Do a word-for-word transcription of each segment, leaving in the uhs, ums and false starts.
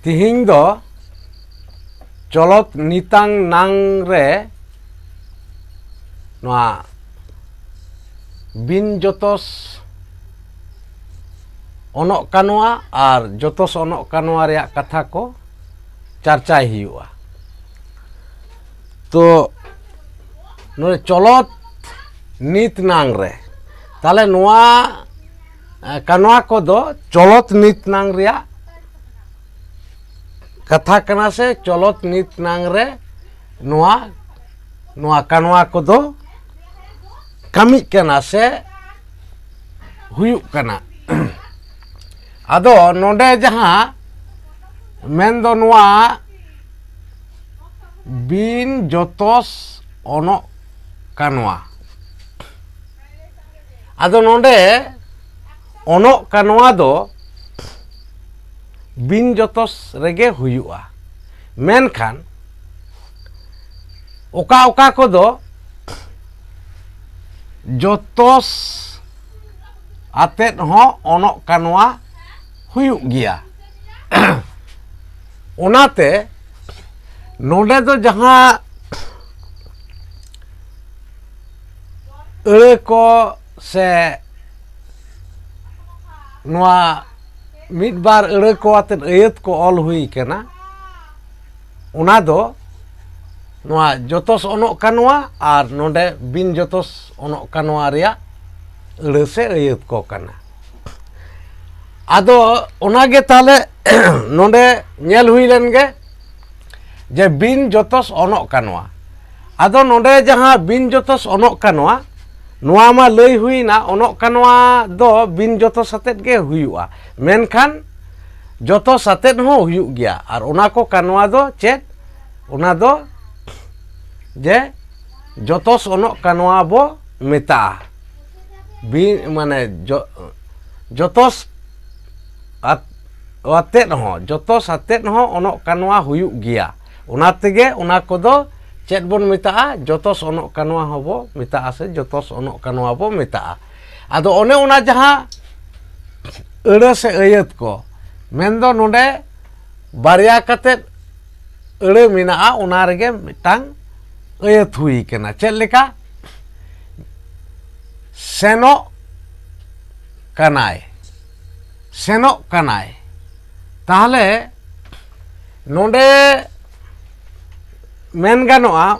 ᱛᱤᱦᱤᱧ ᱫᱚ ᱪᱚᱞᱚᱛ ᱱᱤᱛᱟᱝ ᱱᱟᱝ ᱨᱮ ᱱᱚᱣᱟ ᱵᱤᱱ ᱡᱚᱛᱚᱥ ᱚᱱᱚᱜ ᱠᱟᱱᱣᱟ ᱟᱨ ᱡᱚᱛᱚᱥ ᱚᱱᱚᱜ ᱠᱟᱱᱣᱟ ᱨᱮᱭᱟᱜ ᱠᱟᱛᱷᱟ ᱠᱚ ᱪᱟᱨᱪᱟᱭ ᱦᱩᱭᱩᱜᱼᱟ᱾ ᱛᱚ ᱱᱚᱰᱮ ᱪᱚᱞᱚᱛ ᱱᱤᱛ ᱱᱟᱝ ᱨᱮ, ᱛᱟᱦᱞᱮ ᱱᱚᱣᱟ ᱮ, ᱠᱟᱱᱣᱟ ᱠᱚᱫᱚ ᱪᱚᱞᱚᱛ ᱱᱤᱛ ᱱᱟᱝ ᱨᱮᱭᱟᱜ ᱠᱟᱛᱷᱟ ᱠᱟᱱᱟ ᱥᱮ ᱪᱚᱞᱚᱛ ᱱᱤᱛ ᱱᱟᱝ ᱨᱮ ᱱᱚᱣᱟ, ᱱᱚᱣᱟ ᱠᱟᱱᱣᱟ ᱠᱚᱫᱚ ᱠᱟᱹᱢᱤᱜ ᱠᱟᱱᱟ ᱥᱮ ᱦᱩᱭᱩᱜ ᱠᱟᱱᱟ᱾ ᱟᱫᱚ ᱱᱚᱰᱮ ᱡᱟᱦᱟᱸ ᱢᱮᱱᱫᱚ ᱱᱚᱣᱟ ᱵᱤᱱ ᱡᱚᱛᱚᱥ ᱚᱱᱚᱜ ᱠᱟᱱᱣᱟ᱾ ᱟᱫᱚ ᱱᱚᱰᱮ ᱚᱱᱚᱜ ᱠᱟᱱᱣᱟ ᱫᱚ ᱵᱤᱱ ᱡᱚᱛᱚᱥ ᱨᱮᱜᱮ ᱦᱩᱭᱩᱜᱼᱟ, ᱢᱮᱱᱠᱷᱟᱱ ᱚᱠᱟ ᱚᱠᱟ ᱠᱚᱫᱚ ᱡᱚᱛᱚᱥ ᱟᱛᱮᱫ ᱦᱚᱸ ᱚᱱᱚᱜ ᱠᱟᱱᱣᱟ ᱦᱩᱭᱩᱜ ᱜᱮᱭᱟ᱾ ᱚᱱᱟᱛᱮ ᱱᱚᱰᱮ ᱫᱚ ᱡᱟᱦᱟᱸ ᱟᱹᱲᱟᱹ ᱠᱚ ᱥᱮ ᱱᱚᱣᱟ ᱢᱤᱫ ᱵᱟᱨ ᱟᱹᱲᱟᱹ ᱠᱚ ᱟᱛᱮᱫ ᱟᱹᱭᱟᱹᱛ ᱠᱚ ᱚᱞ ᱦᱩᱭ ᱠᱟᱱᱟ, ᱚᱱᱟ ᱫᱚ ᱱᱚᱣᱟ ᱡᱚᱛᱚᱥ ᱚᱱᱚᱜ ᱠᱟᱱᱣᱟ ᱟᱨ ᱱᱚᱰᱮ ᱵᱤᱱ ᱡᱚᱛᱚᱥ ᱚᱱᱚᱜ ᱠᱟᱱᱣᱟ ᱨᱮᱭᱟᱜ ᱟᱹᱲᱟᱹ ᱥᱮ ᱟᱹᱭᱟᱹᱛ ᱠᱚ ᱠᱟᱱᱟ᱾ ᱟᱫᱚ ᱚᱱᱟᱜᱮ ᱛᱟᱦᱞᱮ ᱱᱚᱰᱮ ᱧᱮᱞ ᱦᱩᱭ ᱞᱮᱱ ᱜᱮ ᱡᱮ ᱵᱤᱱ ᱡᱚᱛᱚᱥ ᱚᱱᱚᱜ ᱠᱟᱱᱣᱟ᱾ ᱟᱫᱚ ᱱᱚᱰᱮ ᱡᱟᱦᱟᱸ ᱵᱤᱱ ᱡᱚᱛᱚᱥ ᱚᱱᱚᱜ ᱠᱟᱱᱣᱟ, ᱱᱚᱣᱟ ᱢᱟ ᱞᱟᱹᱭ ᱦᱩᱭᱱᱟ, ᱚᱱᱚᱜ ᱠᱟᱱᱣᱟ ᱫᱚ ᱵᱤᱱ ᱡᱚᱛᱚᱥ ᱟᱛᱮᱫ ᱜᱮ ᱦᱩᱭᱩᱜᱼᱟ, ᱢᱮᱱᱠᱷᱟᱱ ᱡᱚᱛᱚᱥ ᱟᱛᱮᱫ ᱦᱚᱸ ᱦᱩᱭᱩᱜ ᱜᱮᱭᱟ᱾ ᱟᱨ ᱚᱱᱟ ᱠᱚ ᱠᱟᱱᱣᱟ ᱫᱚ ᱪᱮᱫ? ᱚᱱᱟ ᱫᱚ ᱡᱮ ᱡᱚᱛᱚᱥ ᱚᱱᱚᱜ ᱠᱟᱱᱣᱟ ᱵᱚ ᱢᱮᱛᱟᱜᱼᱟ᱾ ᱵᱤ-, ᱢᱟᱱᱮ ᱡᱚ-, ᱡᱚᱛᱚᱥ ᱟᱛ-, ᱟᱛᱮᱫ ᱦᱚᱸ, ᱡᱚᱛᱚᱥ ᱟᱛᱮᱫ ᱦᱚᱸ ᱚᱱᱚᱜ ᱠᱟᱱᱣᱟ ᱦᱩᱭᱩᱜ ᱜᱮᱭᱟ᱾ ᱚᱱᱟ ᱛᱮᱜᱮ ᱚᱱᱟ ᱠᱚᱫᱚ ᱪᱮᱫ ᱵᱚᱱ ᱢᱮᱛᱟᱜᱼᱟ? ᱡᱚᱛᱚᱥ ᱚᱱᱚᱜ ᱠᱟᱱᱣᱟ ᱦᱚᱸᱵᱚ ᱢᱮᱛᱟᱜᱼᱟ ᱥᱮ ᱡᱚᱛᱚᱥ ᱚᱱᱚᱜ ᱠᱟᱱᱣᱟ ᱵᱚ ᱢᱮᱛᱟᱜᱼᱟ᱾ ᱟᱫᱚ ᱚᱱᱮ ᱚᱱᱟ ᱡᱟᱦᱟᱸ ᱟᱹᱲᱟᱹ ᱥᱮ ᱟᱹᱭᱟᱹᱛ ᱠᱚ, ᱢᱮᱱᱫᱚ ᱱᱚᱰᱮ ᱵᱟᱨᱭᱟ ᱠᱟᱛᱮᱫ ᱟᱹᱲᱟᱹ ᱢᱮᱱᱟᱜᱼᱟ, ᱚᱱᱟ ᱨᱮᱜᱮ ᱢᱤᱫᱴᱟᱝ ᱟᱹᱭᱟᱹᱛ ᱦᱩᱭ ᱠᱟᱱᱟ᱾ ᱪᱮᱫ ᱞᱮᱠᱟ? ᱥᱮᱱᱚᱜ ᱠᱟᱱᱟᱭ, ᱥᱮᱱᱚᱜ ᱠᱟᱱᱟᱭ᱾ ᱛᱟᱦᱚᱞᱮ ᱱᱚᱰᱮ ᱢᱮᱱ ᱜᱟᱱᱚᱜᱼᱟ,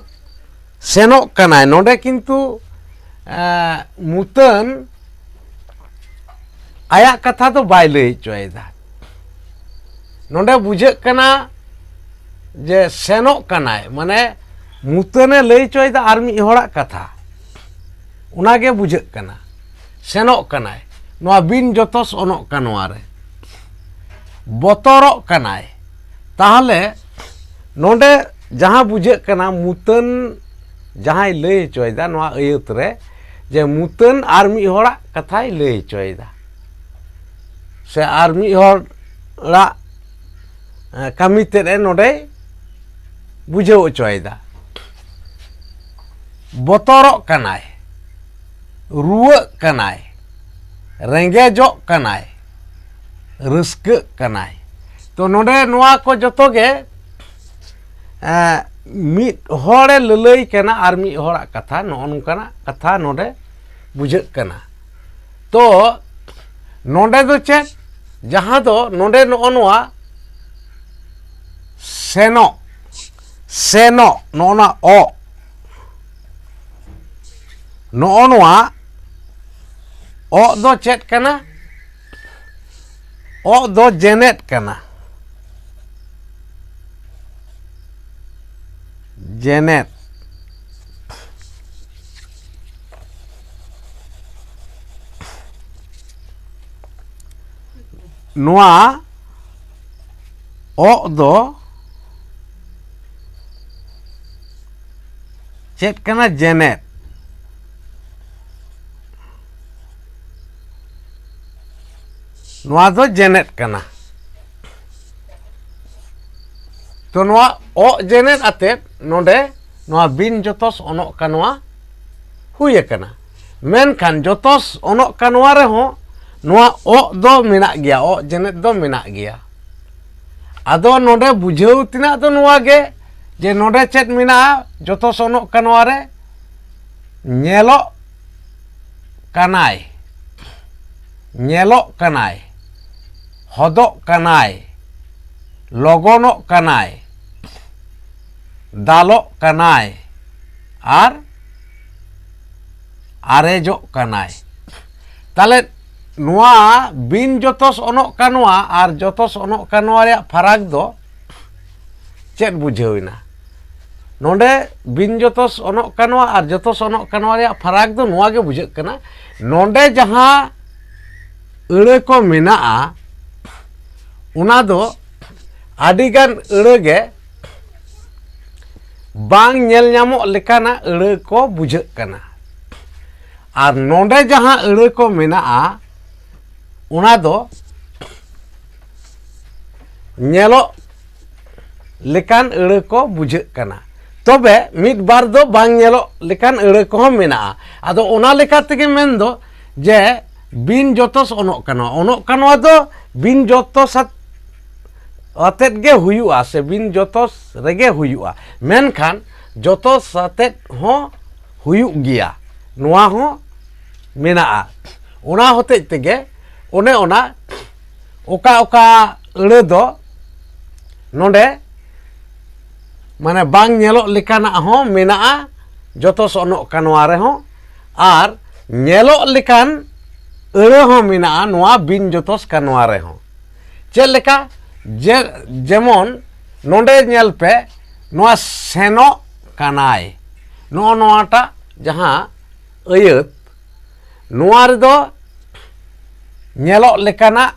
ᱥᱮᱱᱚᱜ ᱠᱟᱱᱟᱭ᱾ ᱱᱚᱰᱮ ᱠᱤᱱᱛᱩ, ᱮᱸ, ᱢᱩᱛᱟᱹᱱ ᱟᱭᱟᱜ ᱠᱟᱛᱷᱟ ᱫᱚ ᱵᱟᱭ ᱞᱟᱹᱭ ᱦᱚᱪᱚᱭᱮᱫᱟ᱾ ᱱᱚᱰᱮ ᱵᱩᱡᱷᱟᱹᱜ ᱠᱟᱱᱟ ᱡᱮ ᱥᱮᱱᱚᱜ ᱠᱟᱱᱟᱭ, ᱢᱟᱱᱮ ᱢᱩᱛᱟᱹᱱᱮ ᱞᱟᱹᱭ ᱦᱚᱪᱚᱭᱮᱫᱟ ᱟᱨ ᱢᱤᱫ ᱦᱚᱲᱟᱜ ᱠᱟᱛᱷᱟ, ᱚᱱᱟᱜᱮ ᱵᱩᱡᱷᱟᱹᱜ ᱠᱟᱱᱟ᱾ ᱥᱮᱱᱚᱜ ᱠᱟᱱᱟᱭ, ᱱᱚᱣᱟ ᱵᱤᱱ ᱡᱚᱛᱚᱥ ᱚᱱᱚᱜ ᱠᱟᱱ ᱱᱚᱣᱟ ᱨᱮ ᱵᱚᱛᱚᱨᱚᱜ ᱠᱟᱱᱟᱭ᱾ ᱛᱟᱦᱚᱞᱮ ᱱᱚᱰᱮ ᱡᱟᱦᱟᱸ ᱵᱩᱡᱷᱟᱹᱜ ᱠᱟᱱᱟ, ᱢᱩᱛᱟᱹᱱ ᱡᱟᱦᱟᱸᱭ ᱞᱟᱹᱭ ᱦᱚᱪᱚᱭᱮᱫᱟ ᱱᱚᱣᱟ ᱟᱹᱭᱟᱹᱛ ᱨᱮ, ᱡᱮ ᱢᱩᱛᱟᱹᱱ ᱟᱨ ᱢᱤᱫ ᱦᱚᱲᱟᱜ ᱠᱟᱛᱷᱟᱭ ᱞᱟᱹᱭ ᱦᱚᱪᱚᱭᱮᱫᱟ, ᱥᱮ ᱟᱨ ᱢᱤᱫ ᱦᱚᱲᱟᱜ, ᱮᱸ, ᱠᱟᱹᱢᱤ ᱛᱮᱫ ᱮ ᱱᱚᱰᱮᱭ ᱵᱩᱡᱷᱟᱹᱣ ᱦᱚᱪᱚᱭᱮᱫᱟ᱾ ᱵᱚᱛᱚᱨᱚᱜ ᱠᱟᱱᱟᱭ, ᱨᱩᱣᱟᱹᱜ ᱠᱟᱱᱟᱭ, ᱨᱮᱸᱜᱮᱡᱚᱜ ᱠᱟᱱᱟᱭ, ᱨᱟᱹᱥᱠᱟᱹᱜ ᱠᱟᱱᱟᱭ᱾ ᱛᱚ ᱱᱚᱰᱮ ᱱᱚᱣᱟ ᱠᱚ ᱡᱚᱛᱚ ᱜᱮ, ᱮᱸ, ᱢᱤᱫ ᱦᱚᱲᱮ ᱞᱟᱹᱞᱟᱹᱭ ᱠᱟᱱᱟ ᱟᱨ ᱢᱤᱫ ᱦᱚᱲᱟᱜ ᱠᱟᱛᱷᱟ, ᱱᱚᱜᱼᱚ ᱱᱚᱝᱠᱟᱱᱟᱜ ᱠᱟᱛᱷᱟ ᱱᱚᱰᱮ ᱵᱩᱡᱷᱟᱹᱜ ᱠᱟᱱᱟ᱾ ᱛᱚ ᱱᱚᱰᱮ ᱫᱚ ᱪᱮᱫ? ᱡᱟᱦᱟᱸ ᱫᱚ ᱱᱚᱰᱮ ᱱᱚᱜᱼᱚ ᱱᱚᱣᱟ ᱥᱮᱱᱚᱜ, ᱥᱮᱱᱚᱜ, ᱱᱚᱜᱼᱚ ᱱᱚᱣᱟ ᱚᱜ, ᱱᱚᱜᱼᱚ ᱱᱚᱣᱟ ᱚᱜ ᱫᱚ ᱪᱮᱫ ᱠᱟᱱᱟ? ᱚᱜ ᱫᱚ ᱡᱮᱱᱮᱫ ᱠᱟᱱᱟ᱾ ᱡᱮᱱᱮᱫ᱾ ᱱᱚᱣᱟ ᱚᱜ ᱫᱚ ᱪᱮᱫ ᱠᱟᱱᱟ? ᱡᱮᱱᱮᱫ᱾ ᱱᱚᱣᱟ ᱫᱚ ᱡᱮᱱᱮᱫ ᱠᱟᱱᱟ᱾ ᱛᱚ ᱱᱚᱣᱟ ᱚᱜ ᱡᱮᱱᱮᱫ ᱟᱛᱮᱫ ᱱᱚᱰᱮ ᱱᱚᱣᱟ ᱵᱤᱱ ᱡᱚᱛᱚᱥ ᱚᱱᱚᱜ ᱠᱟᱱᱣᱟ ᱦᱩᱭ ᱟᱠᱟᱱᱟ᱾ ᱢᱮᱱᱠᱷᱟᱱ ᱡᱚᱛᱚᱥ ᱚᱱᱚᱜ ᱠᱟᱱᱣᱟ ᱨᱮᱦᱚᱸ ᱱᱚᱣᱟ ᱚᱜ ᱫᱚ ᱢᱮᱱᱟᱜ ᱜᱮᱭᱟ, ᱚᱜ ᱡᱮᱱᱮᱫ ᱫᱚ ᱢᱮᱱᱟᱜ ᱜᱮᱭᱟ᱾ ᱟᱫᱚ ᱱᱚᱰᱮ ᱵᱩᱡᱷᱟᱹᱣ ᱛᱮᱱᱟᱜ ᱫᱚ ᱱᱚᱣᱟ ᱜᱮ, ᱡᱮ ᱱᱚᱰᱮ ᱪᱮᱫ ᱢᱮᱱᱟᱜᱼᱟ ᱡᱚᱛᱚ ᱥᱚᱱᱚᱜ ᱠᱟᱱᱣᱟ ᱨᱮ? ᱧᱮᱞᱚᱜ ᱠᱟᱱᱟᱭ, ᱧᱮᱞᱚᱜ ᱠᱟᱱᱟᱭ, ᱦᱚᱫᱚᱜ ᱠᱟᱱᱟᱭ, ᱞᱚᱜᱚᱱᱚᱜ ᱠᱟᱱᱟᱭ, ᱫᱟᱞᱚᱜ ᱠᱟᱱᱟᱭ ᱟᱨ ᱟᱨᱮᱡᱚᱜ ᱠᱟᱱᱟᱭ᱾ ᱛᱟᱦᱞᱮ ᱱᱚᱣᱟ ᱵᱤᱱ ᱡᱚᱛᱚᱥ ᱚᱱᱚᱜ ᱠᱟᱱᱣᱟ ᱟᱨ ᱡᱚᱛᱚᱥ ᱚᱱᱚᱜ ᱠᱟᱱᱣᱟ ᱨᱮᱭᱟᱜ ᱯᱷᱟᱨᱟᱠ ᱫᱚ ᱪᱮᱫ ᱵᱩᱡᱷᱟᱹᱣ ᱮᱱᱟ? ᱱᱚᱰᱮ ᱵᱤᱱ ᱡᱚᱛᱚᱥ ᱚᱱᱚᱜ ᱠᱟᱱᱣᱟ ᱟᱨ ᱡᱚᱛᱚᱥ ᱚᱱᱚᱜ ᱠᱟᱱᱣᱟ ᱨᱮᱭᱟᱜ ᱯᱷᱟᱨᱟᱠ ᱫᱚ ᱱᱚᱣᱟ ᱜᱮ ᱵᱩᱡᱷᱟᱹᱜ ᱠᱟᱱᱟ, ᱱᱚᱰᱮ ᱡᱟᱦᱟᱸ ᱟᱹᱲᱟᱹ ᱠᱚ ᱢᱮᱱᱟᱜᱼᱟ, ᱚᱱᱟ ᱫᱚ ᱟᱹᱰᱤᱜᱟᱱ ᱟᱹᱲᱟᱹ ᱜᱮ ᱵᱟᱝ ᱧᱮᱞ ᱧᱟᱢᱚᱜ ᱞᱮᱠᱟᱱᱟᱜ ᱟᱹᱲᱟᱹ ᱠᱚ ᱵᱩᱡᱷᱟᱹᱜ ᱠᱟᱱᱟ᱾ ᱟᱨ ᱱᱚᱰᱮ ᱡᱟᱦᱟᱸ ᱟᱹᱲᱟᱹ ᱠᱚ ᱢᱮᱱᱟᱜᱼᱟ, ᱚᱱᱟ ᱫᱚ ᱧᱮᱞᱚᱜ ᱞᱮᱠᱟᱱ ᱟᱹᱲᱟᱹ ᱠᱚ ᱵᱩᱡᱷᱟᱹᱜ ᱠᱟᱱᱟ᱾ ᱛᱚᱵᱮ ᱢᱤᱫ ᱵᱟᱨ ᱫᱚ ᱵᱟᱝ ᱧᱮᱞᱚᱜ ᱞᱮᱠᱟᱱ ᱟᱹᱲᱟᱹ ᱠᱚᱦᱚᱸ ᱢᱮᱱᱟᱜᱼᱟ᱾ ᱟᱫᱚ ᱚᱱᱟ ᱞᱮᱠᱟ ᱛᱮᱜᱮ ᱢᱮᱱ ᱫᱚ ᱡᱮ ᱵᱤᱱ ᱡᱚᱛᱚᱥ ᱚᱱᱚᱜ ᱠᱟᱱᱟ, ᱚᱱᱚᱜ ᱠᱟᱱᱟ ᱫᱚ ᱵᱤᱱ ᱡᱚᱛᱚᱥ ᱟᱛ-, ᱟᱛᱮᱫ ᱜᱮ ᱦᱩᱭᱩᱜᱼᱟ ᱥᱮ ᱵᱤᱱ ᱡᱚᱛᱚᱥ ᱨᱮᱜᱮ ᱦᱩᱭᱩᱜᱼᱟ, ᱢᱮᱱᱠᱷᱟᱱ ᱡᱚᱛᱚᱥ ᱟᱛᱮᱫ ᱦᱚᱸ ᱦᱩᱭᱩᱜ ᱜᱮᱭᱟ, ᱱᱚᱣᱟ ᱦᱚᱸ ᱢᱮᱱᱟᱜᱼᱟ᱾ ᱚᱱᱟ ᱦᱚᱛᱮᱡ ᱛᱮᱜᱮ ᱚᱱᱮ ᱚᱱᱟ ᱚᱠᱟ ᱚᱠᱟ ᱟᱹᱲᱟᱹ ᱫᱚ ᱱᱚᱰᱮ ᱢᱟᱱᱮ ᱵᱟᱝ ᱧᱮᱞᱚᱜ ᱞᱮᱠᱟᱱᱟᱜ ᱦᱚᱸ ᱢᱮᱱᱟᱜᱼᱟ ᱡᱚᱛᱚᱥ ᱚᱱᱚᱜ ᱠᱟᱱᱣᱟ ᱨᱮᱦᱚᱸ, ᱟᱨ ᱧᱮᱞᱚᱜ ᱞᱮᱠᱟᱱ ᱟᱹᱲᱟᱹ ᱦᱚᱸ ᱢᱮᱱᱟᱜᱼᱟ ᱱᱚᱣᱟ ᱵᱤᱱ ᱡᱚᱛᱚᱥ ᱠᱟᱱᱣᱟ ᱨᱮᱦᱚᱸ᱾ ᱪᱮᱫ ᱞᱮᱠᱟ? ᱡᱮ, ᱡᱮᱢᱚᱱ ᱱᱚᱰᱮ ᱧᱮᱞ ᱯᱮ, ᱱᱚᱣᱟ ᱥᱮᱱᱚᱜ ᱠᱟᱱᱟᱭ, ᱱᱚᱜᱼᱚ ᱱᱚᱣᱟᱴᱟᱜ ᱡᱟᱦᱟᱸ ᱟᱹᱭᱟᱹᱛ, ᱱᱚᱣᱟ ᱨᱮᱫᱚ ᱧᱮᱞᱚᱜ ᱞᱮᱠᱟᱱᱟᱜ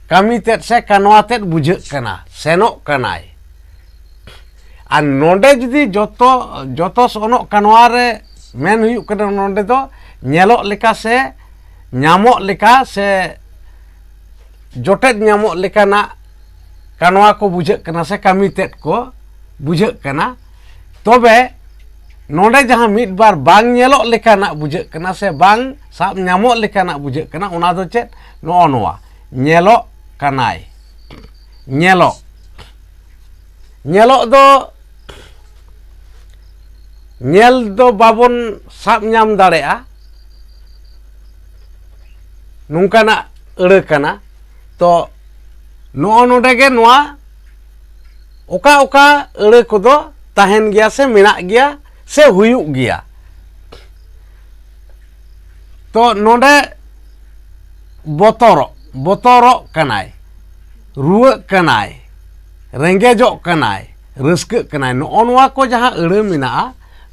ᱠᱟᱹᱢᱤ ᱛᱮᱫ ᱥᱮ ᱠᱟᱱᱣᱟ ᱛᱮᱫ ᱵᱩᱡᱷᱟᱹᱜ ᱠᱟᱱᱟ, ᱥᱮᱱᱚᱜ ᱠᱟᱱᱟᱭ᱾ ᱟᱨ ᱱᱚᱰᱮ ᱡᱩᱫᱤ ᱡᱚᱛᱚ, ᱡᱚᱛᱚ ᱥᱚᱱᱚᱜ ᱠᱟᱱᱣᱟ ᱨᱮ ᱢᱮᱱ ᱦᱩᱭᱩᱜ ᱠᱟᱱᱟ, ᱱᱚᱰᱮ ᱫᱚ ᱧᱮᱞᱚᱜ ᱞᱮᱠᱟ ᱥᱮ ᱧᱟᱢᱚᱜ ᱞᱮᱠᱟ ᱥᱮ ᱡᱚᱴᱮᱫ ᱧᱟᱢᱚᱜ ᱞᱮᱠᱟᱱᱟᱜ ᱠᱟᱱᱣᱟ ᱠᱚ ᱵᱩᱡᱷᱟᱹᱜ ᱠᱟᱱᱟ ᱥᱮ ᱠᱟᱹᱢᱤ ᱛᱮᱫ ᱠᱚ ᱵᱩᱡᱷᱟᱹᱜ ᱠᱟᱱᱟ᱾ ᱛᱚᱵᱮ ᱱᱚᱰᱮ ᱡᱟᱦᱟᱸ ᱢᱤᱫ ᱵᱟᱨ ᱵᱟᱝ ᱧᱮᱞᱚᱜ ᱞᱮᱠᱟᱱᱟᱜ ᱵᱩᱡᱷᱟᱹᱜ ᱠᱟᱱᱟ ᱥᱮ ᱵᱟᱝ ᱥᱟᱵ ᱧᱟᱢᱚᱜ ᱞᱮᱠᱟᱱᱟᱜ ᱵᱩᱡᱷᱟᱹᱜ ᱠᱟᱱᱟ, ᱚᱱᱟ ᱫᱚ ᱪᱮᱫ? ᱱᱚᱜᱼᱚ ᱱᱚᱣᱟ ᱧᱮᱞᱚᱜ ᱠᱟᱱᱟᱭ᱾ ᱧᱮᱞᱚᱜ, ᱧᱮᱞᱚᱜ ᱫᱚ ᱧᱮᱞ ᱫᱚ ᱵᱟᱵᱚᱱ ᱥᱟᱵ ᱧᱟᱢ ᱫᱟᱲᱮᱭᱟᱜᱼᱟ, ᱱᱚᱝᱠᱟᱱᱟᱜ ᱟᱹᱲᱟᱹ ᱠᱟᱱᱟ᱾ ᱛᱚ ᱱᱚᱜᱼᱚ ᱱᱚᱰᱮ ᱜᱮ ᱱᱚᱣᱟ ᱚᱠᱟ ᱚᱠᱟ ᱟᱹᱲᱟᱹ ᱠᱚᱫᱚ ᱛᱟᱦᱮᱱ ᱜᱮᱭᱟ ᱥᱮ ᱢᱮᱱᱟᱜ ᱜᱮᱭᱟ ᱥᱮ ᱦᱩᱭᱩᱜ ᱜᱮᱭᱟ᱾ ᱛᱚ ᱱᱚᱰᱮ ᱵᱚᱛᱚᱨᱚᱜ, ᱵᱚᱛᱚᱨᱚᱜ ᱠᱟᱱᱟᱭ, ᱨᱩᱣᱟᱹᱜ ᱠᱟᱱᱟᱭ, ᱨᱮᱸᱜᱮᱡᱚᱜ ᱠᱟᱱᱟᱭ, ᱨᱟᱹᱥᱠᱟᱹᱜ ᱠᱟᱱᱟᱭ, ᱱᱚᱜᱼᱚ ᱱᱚᱣᱟ ᱠᱚ ᱡᱟᱦᱟᱸ ᱟᱹᱲᱟᱹ ᱢᱮᱱᱟᱜᱼᱟ,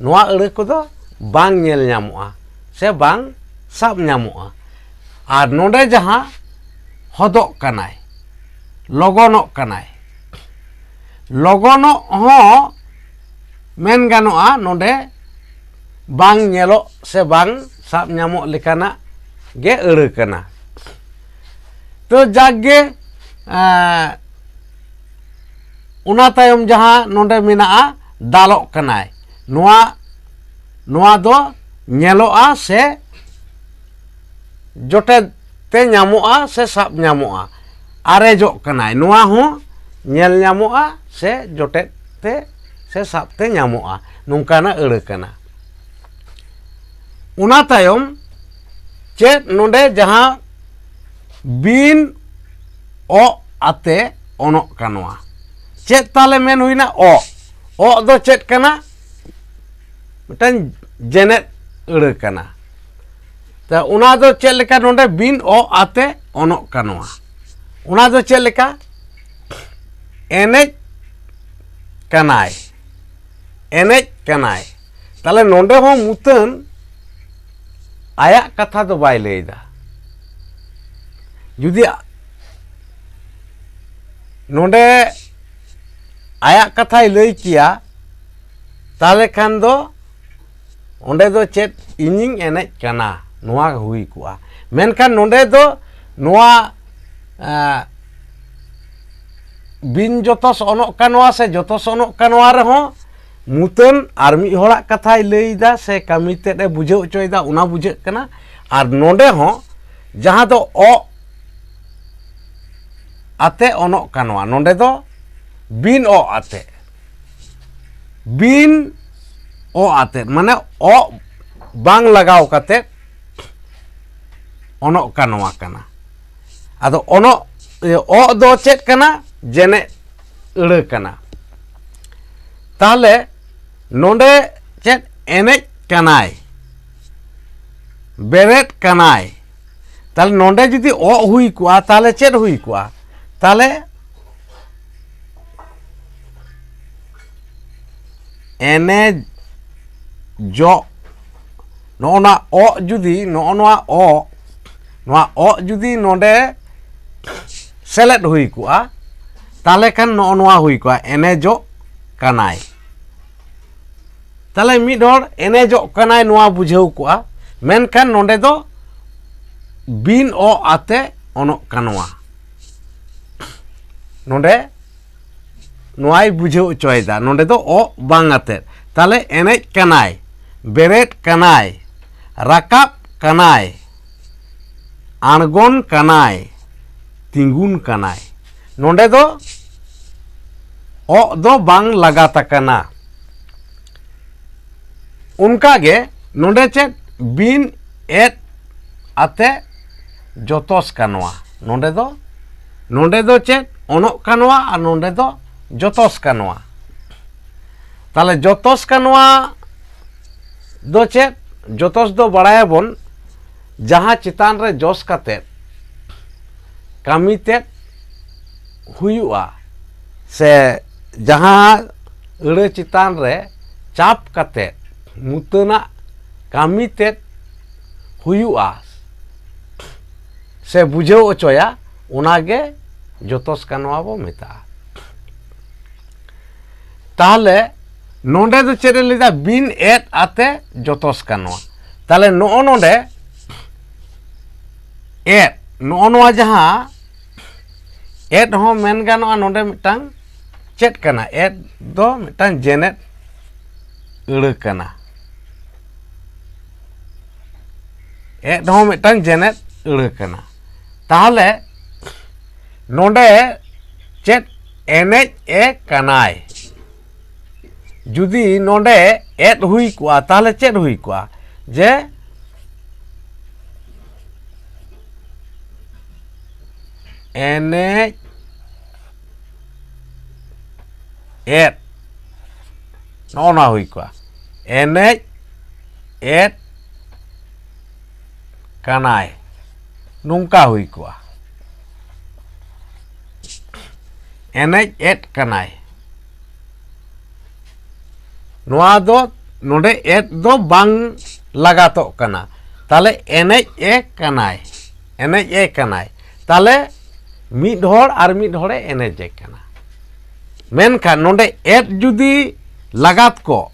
ᱱᱚᱣᱟ ᱟᱹᱲᱟᱹ ᱠᱚᱫᱚ ᱵᱟᱝ ᱧᱮᱞ ᱧᱟᱢᱚᱜᱼᱟ ᱥᱮ ᱵᱟᱝ ᱥᱟᱵ ᱧᱟᱢᱚᱜᱼᱟ᱾ ᱟᱨ ᱱᱚᱰᱮ ᱡᱟᱦᱟᱸ ᱦᱚᱫᱚᱜ ᱠᱟᱱᱟᱭ, ᱞᱚᱜᱚᱱᱚᱜ ᱠᱟᱱᱟᱭ, ᱞᱚᱜᱚᱱᱚᱜ ᱦᱚᱸ ᱢᱮᱱ ᱜᱟᱱᱚᱜᱼᱟ ᱱᱚᱰᱮ ᱵᱟᱝ ᱧᱮᱞᱚᱜ ᱥᱮ ᱵᱟᱝ ᱥᱟᱵ ᱧᱟᱢᱚᱜ ᱞᱮᱠᱟᱱᱟᱜ ᱜᱮ ᱟᱹᱲᱟᱹ ᱠᱟᱱᱟ᱾ ᱛᱚ ᱡᱟᱠ ᱜᱮ, ᱮᱸ, ᱚᱱᱟ ᱛᱟᱭᱚᱢ ᱡᱟᱦᱟᱸ ᱱᱚᱰᱮ ᱢᱮᱱᱟᱜᱼᱟ, ᱫᱟᱞᱚᱜ ᱠᱟᱱᱟᱭ, ᱱᱚᱣᱟ, ᱱᱚᱣᱟ ᱫᱚ ᱧᱮᱞᱚᱜᱼᱟ ᱥᱮ ᱡᱚᱴᱮᱫ ᱛᱮ ᱧᱟᱢᱚᱜᱼᱟ ᱥᱮ ᱥᱟᱵ ᱧᱟᱢᱚᱜᱼᱟ᱾ ᱟᱨᱮᱡᱚᱜ ᱠᱟᱱᱟᱭ, ᱱᱚᱣᱟ ᱦᱚᱸ ᱧᱮᱞ ᱧᱟᱢᱚᱜᱼᱟ ᱥᱮ ᱡᱚᱴᱮᱫ ᱛᱮ ᱥᱮ ᱥᱟᱵ ᱛᱮ ᱧᱟᱢᱚᱜᱼᱟ, ᱱᱚᱝᱠᱟᱱᱟᱜ ᱟᱹᱲᱟᱹ ᱠᱟᱱᱟ᱾ ᱚᱱᱟ ᱛᱟᱭᱚᱢ ᱪᱮᱫ ᱱᱚᱰᱮ ᱡᱟᱦᱟᱸ ᱵᱤᱱ ᱚᱜ ᱟᱛᱮ ᱚᱱᱚᱜ ᱠᱟᱱᱚᱜᱼᱟ᱾ ᱪᱮᱫ ᱛᱟᱦᱞᱮ ᱢᱮᱱ ᱦᱩᱭᱱᱟ? ᱚᱜ᱾ ᱚᱜ ᱫᱚ ᱪᱮᱫ ᱠᱟᱱᱟ? ᱢᱤᱫᱴᱟᱝ ᱡᱮᱱᱮᱫ ᱟᱹᱲᱟᱹ ᱠᱟᱱᱟ᱾ ᱛᱚ ᱚᱱᱟ ᱫᱚ ᱪᱮᱫ ᱞᱮᱠᱟ? ᱱᱚᱰᱮ ᱵᱤᱱ ᱚᱜ ᱟᱛᱮ ᱚᱱᱚᱜ ᱠᱟᱱᱚᱜᱼᱟ᱾ ᱚᱱᱟ ᱫᱚ ᱪᱮᱫ ᱞᱮᱠᱟ? ᱮᱱᱮᱡ ᱠᱟᱱᱟᱭ, ᱮᱱᱮᱡ ᱠᱟᱱᱟᱭ᱾ ᱛᱟᱦᱞᱮ ᱱᱚᱰᱮ ᱦᱚᱸ ᱢᱩᱛᱟᱹᱱ ᱟᱭᱟᱜ ᱠᱟᱛᱷᱟ ᱫᱚ ᱵᱟᱭ ᱞᱟᱹᱭᱫᱟ᱾ ᱡᱩᱫᱤ ᱱᱚᱰᱮ ᱟᱭᱟᱜ ᱠᱟᱛᱷᱟᱭ ᱞᱟᱹᱭ ᱠᱮᱭᱟ, ᱛᱟᱦᱞᱮ ᱠᱷᱟᱱ ᱫᱚ ᱚᱸᱰᱮ ᱫᱚ ᱪᱮᱫ ᱤᱧᱤᱧ ᱮᱱᱮᱡ ᱠᱟᱱᱟ ᱱᱚᱣᱟ ᱦᱩᱭ ᱠᱚᱜᱼᱟ᱾ ᱢᱮᱱᱠᱷᱟᱱ ᱱᱚᱰᱮ ᱫᱚ ᱱᱚᱣᱟ, ᱮᱸ, ᱵᱤᱱ ᱡᱚᱛᱚ ᱥᱚᱱᱚᱜ ᱠᱟᱱ ᱱᱚᱣᱟ ᱥᱮ ᱡᱚᱛᱚ ᱥᱚᱱᱚᱜ ᱠᱟᱱ ᱱᱚᱣᱟ ᱨᱮᱦᱚᱸ ᱢᱩᱛᱟᱹᱱ ᱟᱨ ᱢᱤᱫ ᱦᱚᱲᱟᱜ ᱠᱟᱛᱷᱟᱭ ᱞᱟᱹᱭᱫᱟ ᱥᱮ ᱠᱟᱹᱢᱤ ᱛᱮᱫ ᱮ ᱵᱩᱡᱷᱟᱹᱣ ᱦᱚᱪᱚᱭᱮᱫᱟ, ᱚᱱᱟ ᱵᱩᱡᱷᱟᱹᱜ ᱠᱟᱱᱟ᱾ ᱟᱨ ᱱᱚᱰᱮ ᱦᱚᱸ ᱡᱟᱦᱟᱸ ᱫᱚ ᱚᱜ ᱟᱛᱮ ᱚᱱᱚᱜ ᱠᱟᱱᱚᱣᱟ᱾ ᱱᱚᱰᱮ ᱫᱚ ᱵᱤᱱ ᱚᱜ ᱟᱛᱮ, ᱵᱤᱱ ᱚᱜ ᱟᱛᱮ, ᱢᱟᱱᱮ ᱚᱜ ᱵᱟᱝ ᱞᱟᱜᱟᱣ ᱠᱟᱛᱮ ᱚᱱᱚᱜ ᱠᱟᱱᱚᱣᱟ ᱠᱟᱱᱟ᱾ ᱟᱫᱚ ᱚᱱᱚᱜ, ᱤᱭᱟᱹ, ᱚᱜ ᱫᱚ ᱪᱮᱫ ᱠᱟᱱᱟ? ᱡᱮᱱᱮᱫ ᱟᱹᱲᱟᱹ ᱠᱟᱱᱟ᱾ ᱛᱟᱦᱞᱮ ᱱᱚᱰᱮ ᱪᱮᱫ? ᱮᱱᱮᱡ ᱠᱟᱱᱟᱭ, ᱵᱮᱨᱮᱫ ᱠᱟᱱᱟᱭ᱾ ᱛᱟᱦᱞᱮ ᱱᱚᱰᱮ ᱡᱩᱫᱤ ᱚᱜ ᱦᱩᱭ ᱠᱚᱜᱼᱟ, ᱛᱟᱦᱞᱮ ᱪᱮᱫ ᱦᱩᱭ ᱠᱚᱜᱼᱟ? ᱛᱟᱦᱞᱮ ᱮᱱᱮᱡᱚᱜ, ᱱᱚᱜᱼᱚ ᱱᱟ ᱚᱜ ᱡᱩᱫᱤ, ᱱᱚᱜᱼᱚ ᱱᱚᱣᱟ ᱚᱜ, ᱱᱚᱣᱟ ᱚᱜ ᱡᱩᱫᱤ ᱱᱚᱰᱮ ᱥᱮᱞᱮᱫ ᱦᱩᱭ ᱠᱚᱜᱼᱟ, ᱛᱟᱦᱞᱮ ᱠᱷᱟᱱ ᱱᱚᱜᱼᱚ ᱱᱚᱣᱟ ᱦᱩᱭ ᱠᱚᱜᱼᱟ, ᱮᱱᱮᱡᱚᱜ ᱠᱟᱱᱟᱭ᱾ ᱛᱟᱦᱞᱮ ᱢᱤᱫ ᱦᱚᱲ ᱮᱱᱮᱡᱚᱜ ᱠᱟᱱᱟᱭ, ᱱᱚᱣᱟ ᱵᱩᱡᱷᱟᱹᱣ ᱠᱚᱜᱼᱟ, ᱢᱮᱱᱠᱷᱟᱱ ᱱᱚᱰᱮ ᱫᱚ ᱵᱤᱱ ᱚᱜ ᱟᱛᱮ ᱚᱱᱚᱜ ᱠᱟᱱᱚᱣᱟ᱾ ᱱᱚᱰᱮ ᱱᱚᱣᱟᱭ ᱵᱩᱡᱷᱟᱹᱣ ᱦᱚᱪᱚᱭᱮᱫᱟ, ᱱᱚᱰᱮ ᱫᱚ ᱚᱜ ᱵᱟᱝ ᱟᱛᱮ᱾ ᱛᱟᱦᱞᱮ ᱮᱱᱮᱡ ᱠᱟᱱᱟᱭ, ᱵᱮᱨᱮᱫ ᱠᱟᱱᱟᱭ, ᱨᱟᱠᱟᱵ ᱠᱟᱱᱟᱭ, ᱟᱬᱜᱚᱱ ᱠᱟᱱᱟᱭ, ᱛᱤᱸᱜᱩᱱ ᱠᱟᱱᱟᱭ᱾ ᱱᱚᱰᱮ ᱫᱚ ᱚᱜ ᱫᱚ ᱵᱟᱝ ᱞᱟᱜᱟᱛ ᱟᱠᱟᱱᱟ᱾ ᱚᱱᱠᱟᱜᱮ ᱱᱚᱰᱮ ᱪᱮᱫ? ᱵᱤᱱ ᱮᱫ ᱟᱛᱮ ᱡᱚᱛᱚᱥ ᱠᱟᱱᱚᱣᱟ᱾ ᱱᱚᱰᱮ ᱫᱚ, ᱱᱚᱰᱮ ᱫᱚ ᱪᱮᱫ? ᱚᱱᱚᱜ ᱠᱟᱱᱚᱣᱟ ᱟᱨ ᱱᱚᱰᱮ ᱫᱚ ᱡᱚᱛᱚᱥ ᱠᱟᱱᱚᱣᱟ᱾ ᱛᱟᱦᱞᱮ ᱡᱚᱛᱚᱥ ᱠᱟᱱᱚᱣᱟ ᱫᱚ ᱪᱮᱫ? ᱡᱚᱛᱚᱥ ᱫᱚ ᱵᱟᱲᱟᱭᱟᱵᱚᱱ, ᱡᱟᱦᱟᱸ ᱪᱮᱛᱟᱱ ᱨᱮ ᱡᱚᱥ ᱠᱟᱛᱮ ᱠᱟᱹᱢᱤ ᱛᱮᱫ ᱦᱩᱭᱩᱜᱼᱟ, ᱥᱮ ᱡᱟᱦᱟᱸ ᱟᱹᱲᱟᱹ ᱪᱮᱛᱟᱱ ᱨᱮ ᱪᱟᱯ ᱠᱟᱛᱮ ᱢᱩᱛᱟᱹᱱᱟᱜ ᱠᱟᱹᱢᱤ ᱛᱮᱫ ᱦᱩᱭᱩᱜᱼᱟ ᱥᱮ ᱵᱩᱡᱷᱟᱹᱣ ᱦᱚᱪᱚᱭᱟ, ᱚᱱᱟᱜᱮ ᱡᱚᱛᱚᱥ ᱠᱟᱱᱚᱣᱟ ᱵᱚ ᱢᱮᱛᱟᱜᱼᱟ᱾ ᱛᱟᱦᱞᱮ ᱱᱚᱰᱮ ᱫᱚ ᱪᱮᱫ ᱮ ᱞᱟᱹᱭᱫᱟ? ᱵᱤᱱ ᱮᱫ ᱟᱛᱮ ᱡᱚᱛᱚᱥ ᱠᱟᱱᱚᱣᱟ᱾ ᱛᱟᱦᱞᱮ ᱱᱚᱜᱼᱚ ᱱᱚᱰᱮ ᱮᱫ, ᱱᱚᱜᱼᱚ ᱱᱚᱣᱟ ᱡᱟᱦᱟᱸ ᱮᱫ ᱦᱚᱸ ᱢᱮᱱ ᱜᱟᱱᱚᱜᱼᱟ, ᱱᱚᱰᱮ ᱢᱤᱫᱴᱟᱝ ᱪᱮᱫ ᱠᱟᱱᱟ? ᱮᱫ ᱫᱚ ᱢᱤᱫᱴᱟᱝ ᱡᱮᱱᱮᱫ ᱟᱹᱲᱟᱹ ᱠᱟᱱᱟ᱾ ᱮᱫ ᱦᱚᱸ ᱢᱤᱫᱴᱟᱝ ᱡᱮᱱᱮᱫ ᱟᱹᱲᱟᱹ ᱠᱟᱱᱟ᱾ ᱛᱟᱦᱞᱮ ᱱᱚᱰᱮ ᱪᱮᱫ ᱮᱱᱮᱡ ᱮ ᱠᱟᱱᱟᱭ? ᱡᱩᱫᱤ ᱱᱚᱰᱮ ᱮᱫ ᱦᱩᱭ ᱠᱚᱜᱼᱟ, ᱛᱟᱦᱚᱞᱮ ᱪᱮᱫ ᱦᱩᱭ ᱠᱚᱜᱼᱟ? ᱡᱮ ᱮᱱᱮᱡ ᱮᱫ, ᱱᱚᱜᱼᱚ ᱱᱚᱣᱟ ᱦᱩᱭ ᱠᱚᱜᱼᱟ, ᱮᱱᱮᱡ ᱮᱫ ᱠᱟᱱᱟᱭ, ᱱᱚᱝᱠᱟ ᱦᱩᱭ ᱠᱚᱜᱼᱟ, ᱮᱱᱮᱡ ᱮᱫ ᱠᱟᱱᱟᱭ᱾ ᱱᱚᱣᱟ ᱫᱚ, ᱱᱚᱰᱮ ᱮᱫ ᱫᱚ ᱵᱟᱝ ᱞᱟᱜᱟᱛᱚᱜ ᱠᱟᱱᱟ, ᱛᱟᱦᱞᱮ ᱮᱱᱮᱡ ᱮ ᱠᱟᱱᱟᱭ, ᱮᱱᱮᱡ ᱮ ᱠᱟᱱᱟᱭ᱾ ᱛᱟᱦᱞᱮ ᱢᱤᱫ ᱦᱚᱲ ᱟᱨ ᱢᱤᱫ ᱦᱚᱲᱮ ᱮᱱᱮᱡᱮ ᱠᱟᱱᱟ᱾ ᱢᱮᱱᱠᱷᱟᱱ ᱱᱚᱰᱮ ᱮᱫ ᱡᱩᱫᱤ ᱞᱟᱜᱟᱛ ᱠᱚᱜ,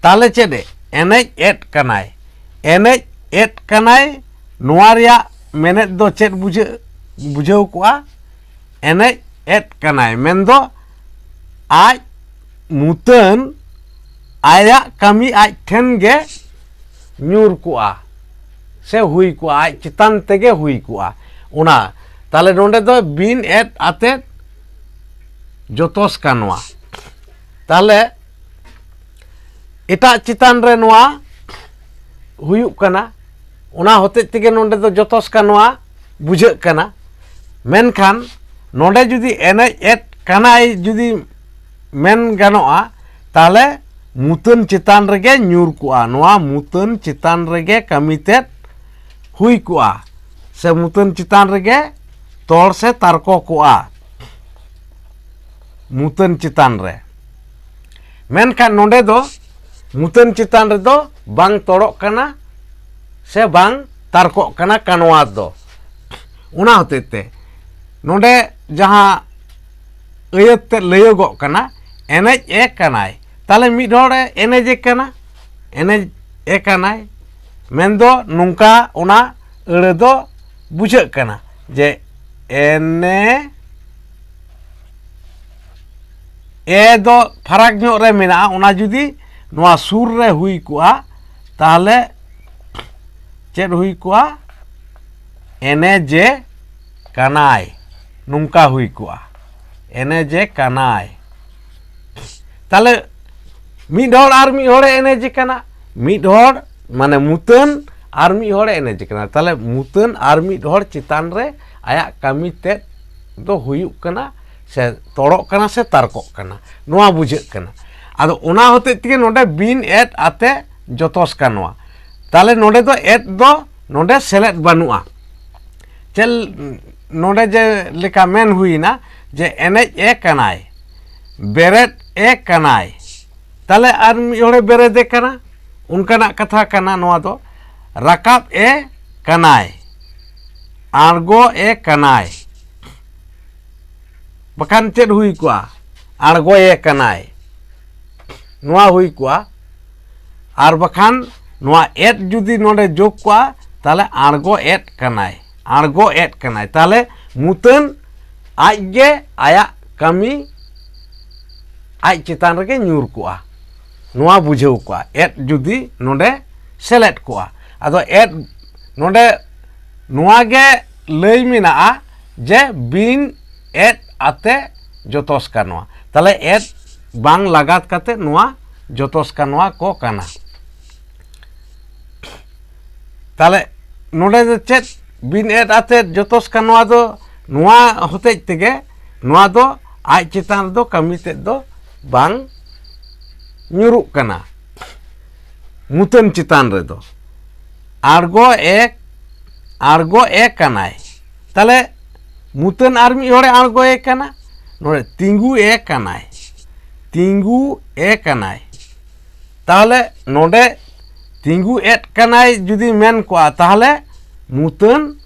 ᱛᱟᱦᱞᱮ ᱪᱮᱫ ᱮ? ᱮᱱᱮᱡ ᱮᱫ ᱠᱟᱱᱟᱭ, ᱮᱱᱮᱡ ᱮᱫ ᱠᱟᱱᱟᱭ᱾ ᱱᱚᱣᱟ ᱨᱮᱭᱟᱜ ᱢᱮᱱᱮᱫ ᱫᱚ ᱪᱮᱫ ᱵᱩᱡᱷᱟᱹᱜ, ᱵᱩᱡᱷᱟᱹᱣ ᱠᱚᱜᱼᱟ? ᱮᱱᱮᱡ ᱮᱫ ᱠᱟᱱᱟᱭ ᱢᱮᱱᱫᱚ ᱟᱡ ᱢᱩᱛᱟᱹᱱ, ᱟᱭᱟᱜ ᱠᱟᱹᱢᱤ ᱟᱡ ᱴᱷᱮᱱ ᱜᱮ ᱧᱩᱨ ᱠᱚᱜᱼᱟ ᱥᱮ ᱦᱩᱭ ᱠᱚᱜᱼᱟ, ᱟᱡ ᱪᱮᱛᱟᱱ ᱛᱮᱜᱮ ᱦᱩᱭ ᱠᱚᱜᱼᱟ᱾ ᱚᱱᱟ ᱛᱟᱦᱞᱮ ᱱᱚᱰᱮ ᱫᱚ ᱵᱤᱱ ᱮᱫ ᱟᱛᱮᱫ ᱡᱚᱛᱚᱥ ᱠᱟᱱᱚᱜᱼᱟ᱾ ᱛᱟᱦᱞᱮ ᱮᱴᱟᱜ ᱪᱮᱛᱟᱱ ᱨᱮ ᱱᱚᱣᱟ ᱦᱩᱭᱩᱜ ᱠᱟᱱᱟ, ᱚᱱᱟ ᱦᱚᱛᱮᱡ ᱛᱮᱜᱮ ᱱᱚᱰᱮ ᱫᱚ ᱡᱚᱛᱚᱥ ᱠᱟᱱᱚᱜᱼᱟ ᱵᱩᱡᱷᱟᱹᱜ ᱠᱟᱱᱟ᱾ ᱢᱮᱱᱠᱷᱟᱱ ᱱᱚᱰᱮ ᱡᱩᱫᱤ ᱮᱱᱮᱡ ᱮᱫ ᱠᱟᱱᱟᱭ ᱡᱩᱫᱤ ᱢᱮᱱ ᱜᱟᱱᱚᱜᱼᱟ, ᱛᱟᱦᱞᱮ ᱢᱩᱛᱟᱹᱱ ᱪᱮᱛᱟᱱ ᱨᱮᱜᱮ ᱧᱩᱨ ᱠᱚᱜᱼᱟ, ᱱᱚᱣᱟ ᱢᱩᱛᱟᱹᱱ ᱪᱮᱛᱟᱱ ᱨᱮᱜᱮ ᱠᱟᱹᱢᱤ ᱛᱮᱫ ᱦᱩᱭ ᱠᱚᱜᱼᱟ, ᱥᱮ ᱢᱩᱛᱟᱹᱱ ᱪᱮᱛᱟᱱ ᱨᱮᱜᱮ ᱛᱚᱲ ᱥᱮ ᱛᱟᱨᱠᱚ ᱠᱚᱜᱼᱟ, ᱢᱩᱛᱟᱹᱱ ᱪᱮᱛᱟᱱ ᱨᱮ᱾ ᱢᱮᱱᱠᱷᱟᱱ ᱱᱚᱰᱮ ᱫᱚ ᱢᱩᱛᱟᱹᱱ ᱪᱮᱛᱟᱱ ᱨᱮᱫᱚ ᱵᱟᱝ ᱛᱚᱲᱚᱜ ᱠᱟᱱᱟ ᱥᱮ ᱵᱟᱝ ᱛᱟᱨᱠᱚᱜ ᱠᱟᱱᱟ ᱠᱟᱱᱣᱟᱨ ᱫᱚ᱾ ᱚᱱᱟ ᱦᱚᱛᱮᱡ ᱛᱮ ᱱᱚᱰᱮ ᱡᱟᱦᱟᱸ ᱟᱹᱭᱟᱹᱛ ᱛᱮ ᱞᱟᱹᱭᱚᱜᱚᱜ ᱠᱟᱱᱟ, ᱮᱱᱮᱡ ᱮ ᱠᱟᱱᱟᱭ, ᱛᱟᱦᱞᱮ ᱢᱤᱫ ᱦᱚᱲᱮ ᱮᱱᱮᱡᱮ ᱠᱟᱱᱟ, ᱮᱱᱮᱡ ᱮ ᱠᱟᱱᱟᱭ ᱢᱮᱱᱫᱚ ᱱᱚᱝᱠᱟ ᱚᱱᱟ ᱟᱹᱲᱟᱹ ᱫᱚ ᱵᱩᱡᱷᱟᱹᱜ ᱠᱟᱱᱟ ᱡᱮ ᱮᱱᱮ, ᱮ ᱫᱚ ᱯᱷᱟᱨᱟᱠ ᱧᱚᱜ ᱨᱮ ᱢᱮᱱᱟᱜᱼᱟ, ᱚᱱᱟ ᱡᱩᱫᱤ ᱱᱚᱣᱟ ᱥᱩᱨ ᱨᱮ ᱦᱩᱭ ᱠᱚᱜᱼᱟ, ᱛᱟᱦᱞᱮ ᱪᱮᱫ ᱦᱩᱭ ᱠᱚᱜᱼᱟ? ᱮᱱᱮᱡᱮ ᱠᱟᱱᱟᱭ, ᱱᱚᱝᱠᱟ ᱦᱩᱭ ᱠᱚᱜᱼᱟ, ᱮᱱᱮᱡᱮ ᱠᱟᱱᱟᱭ᱾ ᱛᱟᱦᱞᱮ ᱢᱤᱫ ᱦᱚᱲ ᱟᱨ ᱢᱤᱫ ᱦᱚᱲᱮ ᱮᱱᱮᱡᱮ ᱠᱟᱱᱟ, ᱢᱤᱫ ᱦᱚᱲ ᱢᱟᱱᱮ ᱢᱩᱛᱟᱹᱱ ᱟᱨ ᱢᱤᱫ ᱦᱚᱲᱮ ᱮᱱᱮᱡᱮ ᱠᱟᱱᱟ᱾ ᱛᱟᱦᱞᱮ ᱢᱩᱛᱟᱹᱱ ᱟᱨ ᱢᱤᱫ ᱦᱚᱲ ᱪᱮᱛᱟᱱ ᱨᱮ ᱟᱭᱟᱜ ᱠᱟᱹᱢᱤ ᱛᱮᱫ ᱫᱚ ᱦᱩᱭᱩᱜ ᱠᱟᱱᱟ ᱥᱮ ᱛᱚᱲᱚᱜ ᱠᱟᱱᱟ ᱥᱮ ᱛᱟᱨᱠᱚᱜ ᱠᱟᱱᱟ, ᱱᱚᱣᱟ ᱵᱩᱡᱷᱟᱹᱜ ᱠᱟᱱᱟ᱾ ᱟᱫᱚ ᱚᱱᱟ ᱦᱚᱛᱮᱡ ᱛᱮᱜᱮ ᱱᱚᱰᱮ ᱵᱤᱱ ᱮᱛ ᱟᱛᱮ ᱡᱚᱛᱚᱥ ᱠᱟᱱᱚᱜᱼᱟ᱾ ᱛᱟᱦᱞᱮ ᱱᱚᱰᱮ ᱫᱚ ᱮᱛ ᱫᱚ ᱱᱚᱰᱮ ᱥᱮᱞᱮᱫ ᱵᱟᱹᱱᱩᱜᱼᱟ᱾ ᱪᱮᱫ ᱱᱚᱰᱮ ᱡᱮ ᱞᱮᱠᱟ ᱢᱮᱱ ᱦᱩᱭᱱᱟ ᱡᱮ ᱮᱱᱮᱡ ᱮ ᱠᱟᱱᱟᱭ, ᱵᱮᱨᱮᱫ ᱮ ᱠᱟᱱᱟᱭ, ᱛᱟᱦᱞᱮ ᱟᱨ ᱢᱤᱫ ᱦᱚᱲᱮ ᱵᱮᱨᱮᱫᱮ ᱠᱟᱱᱟ, ᱚᱱᱠᱟᱱᱟᱜ ᱠᱟᱛᱷᱟ ᱠᱟᱱᱟ ᱱᱚᱣᱟ ᱫᱚ᱾ ᱨᱟᱠᱟᱵ ᱮ ᱠᱟᱱᱟᱭ, ᱟᱬᱜᱚ ᱮ ᱠᱟᱱᱟᱭ, ᱵᱟᱠᱷᱟᱱ ᱪᱮᱫ ᱦᱩᱭ ᱠᱚᱜᱼᱟ? ᱟᱬᱜᱚᱭᱮ ᱠᱟᱱᱟᱭ, ᱱᱚᱣᱟ ᱦᱩᱭ ᱠᱚᱜᱼᱟ᱾ ᱟᱨ ᱵᱟᱠᱷᱟᱱ ᱱᱚᱣᱟ ᱮᱫ ᱡᱩᱫᱤ ᱱᱚᱰᱮ ᱡᱳᱜᱽ ᱠᱚᱜᱼᱟ, ᱛᱟᱦᱞᱮ ᱟᱬᱜᱚ ᱮᱫ ᱠᱟᱱᱟᱭ, ᱟᱬᱜᱚ ᱮᱫ ᱠᱟᱱᱟᱭ᱾ ᱛᱟᱦᱞᱮ ᱢᱩᱛᱟᱹᱱ ᱟᱡ ᱜᱮ ᱟᱭᱟᱜ ᱠᱟᱹᱢᱤ ᱟᱡ ᱪᱮᱛᱟᱱ ᱨᱮᱜᱮ ᱧᱩᱨ ᱠᱚᱜᱼᱟ, ᱱᱚᱣᱟ ᱵᱩᱡᱷᱟᱹᱣ ᱠᱚᱜᱼᱟ, ᱮᱫ ᱡᱩᱫᱤ ᱱᱚᱰᱮ ᱥᱮᱞᱮᱫ ᱠᱚᱜᱼᱟ᱾ ᱟᱫᱚ ᱮᱫ ᱱᱚᱰᱮ ᱱᱚᱣᱟ ᱜᱮ ᱞᱟᱹᱭ ᱢᱮᱱᱟᱜᱼᱟ ᱡᱮ ᱵᱤᱱ ᱮᱫ ᱟᱛᱮ ᱡᱚᱛᱚᱥ ᱠᱟᱱᱚᱜᱼᱟ᱾ ᱛᱟᱦᱞᱮ ᱮᱫ ᱵᱟᱝ ᱞᱟᱜᱟᱛ ᱠᱟᱛᱮ ᱱᱚᱣᱟ ᱡᱚᱛᱚᱥ ᱠᱟᱱᱚᱜᱼᱟ ᱠᱚ ᱠᱟᱱᱟ᱾ ᱛᱟᱦᱞᱮ ᱱᱚᱰᱮ ᱫᱚ ᱪᱮᱫ ᱵᱤᱱ ᱮᱫ ᱟᱛᱮ ᱡᱚᱛᱚᱥ ᱠᱟᱱᱚᱜᱼᱟ ᱫᱚ ᱱᱚᱣᱟ ᱦᱚᱛᱮᱡ ᱛᱮᱜᱮ ᱱᱚᱣᱟ ᱫᱚ ᱟᱡ ᱪᱮᱛᱟᱱ ᱨᱮᱫᱚ ᱠᱟᱹᱢᱤ ᱛᱮᱫ ᱫᱚ ᱵᱟᱝ ᱧᱩᱨᱩᱜ ᱠᱟᱱᱟ᱾ ᱢᱩᱛᱟᱹᱱ ᱪᱮᱛᱟᱱ ᱨᱮᱫᱚ ᱟᱬᱜᱚ ᱮ, ᱟᱬᱜᱚ ᱮ ᱠᱟᱱᱟᱭ᱾ ᱛᱟᱦᱞᱮ ᱢᱩᱛᱟᱹᱱ ᱟᱨ ᱢᱤᱫ ᱦᱚᱲᱮ ᱟᱬᱜᱚᱭᱮ ᱠᱟᱱᱟ, ᱱᱚᱰᱮ ᱛᱤᱸᱜᱩ ᱮ ᱠᱟᱱᱟᱭ, ᱛᱤᱸᱜᱩ ᱮ ᱠᱟᱱᱟᱭ᱾ ᱛᱟᱦᱞᱮ ᱱᱚᱰᱮ ᱛᱤᱸᱜᱩ ᱮᱫ ᱠᱟᱱᱟᱭ ᱡᱩᱫᱤ ᱢᱮᱱ ᱠᱚᱜᱼᱟ, ᱛᱟᱦᱞᱮ ᱢᱩᱛᱟᱹᱱ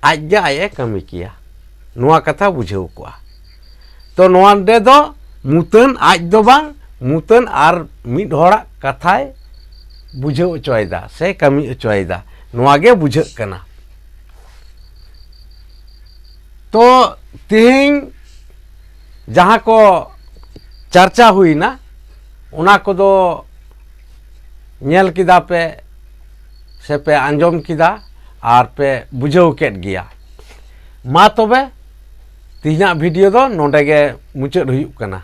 ᱟᱡ ᱜᱮ ᱟᱡ ᱮ ᱠᱟᱹᱢᱤ ᱠᱮᱭᱟ, ᱱᱚᱣᱟ ᱠᱟᱛᱷᱟ ᱵᱩᱡᱷᱟᱹᱣ ᱠᱚᱜᱼᱟ᱾ ᱛᱚ ᱱᱚᱣᱟ ᱱᱚᱰᱮ ᱫᱚ ᱢᱩᱛᱟᱹᱱ ᱟᱡ ᱫᱚ ᱵᱟᱝ, ᱢᱩᱛᱟᱹᱱ ᱟᱨ ᱢᱤᱫ ᱦᱚᱲᱟᱜ ᱠᱟᱛᱷᱟᱭ ᱵᱩᱡᱷᱟᱹᱣ ᱦᱚᱪᱚᱭᱮᱫᱟ ᱥᱮ ᱠᱟᱹᱢᱤ ᱦᱚᱪᱚᱭᱮᱫᱟ, ᱱᱚᱣᱟ ᱜᱮ ᱵᱩᱡᱷᱟᱹᱜ ᱠᱟᱱᱟ᱾ ᱛᱚ ᱛᱮᱦᱮᱧ ᱡᱟᱦᱟᱸ ᱠᱚ ᱪᱟᱨᱪᱟ ᱦᱩᱭᱱᱟ, ᱚᱱᱟ ᱠᱚᱫᱚ ᱧᱮᱞ ᱠᱮᱫᱟ ᱯᱮ ᱥᱮ ᱯᱮ ᱟᱸᱡᱚᱢ ᱠᱮᱫᱟ ᱟᱨ ᱯᱮ ᱵᱩᱡᱷᱟᱹᱣ ᱠᱮᱫ ᱜᱮᱭᱟ᱾ ᱢᱟ ᱛᱚᱵᱮ, ᱛᱮᱦᱮᱧᱟᱜ ᱵᱷᱤᱰᱤᱭᱳ ᱫᱚ ᱱᱚᱰᱮ ᱜᱮ ᱢᱩᱪᱟᱹᱫ ᱦᱩᱭᱩᱜ ᱠᱟᱱᱟ᱾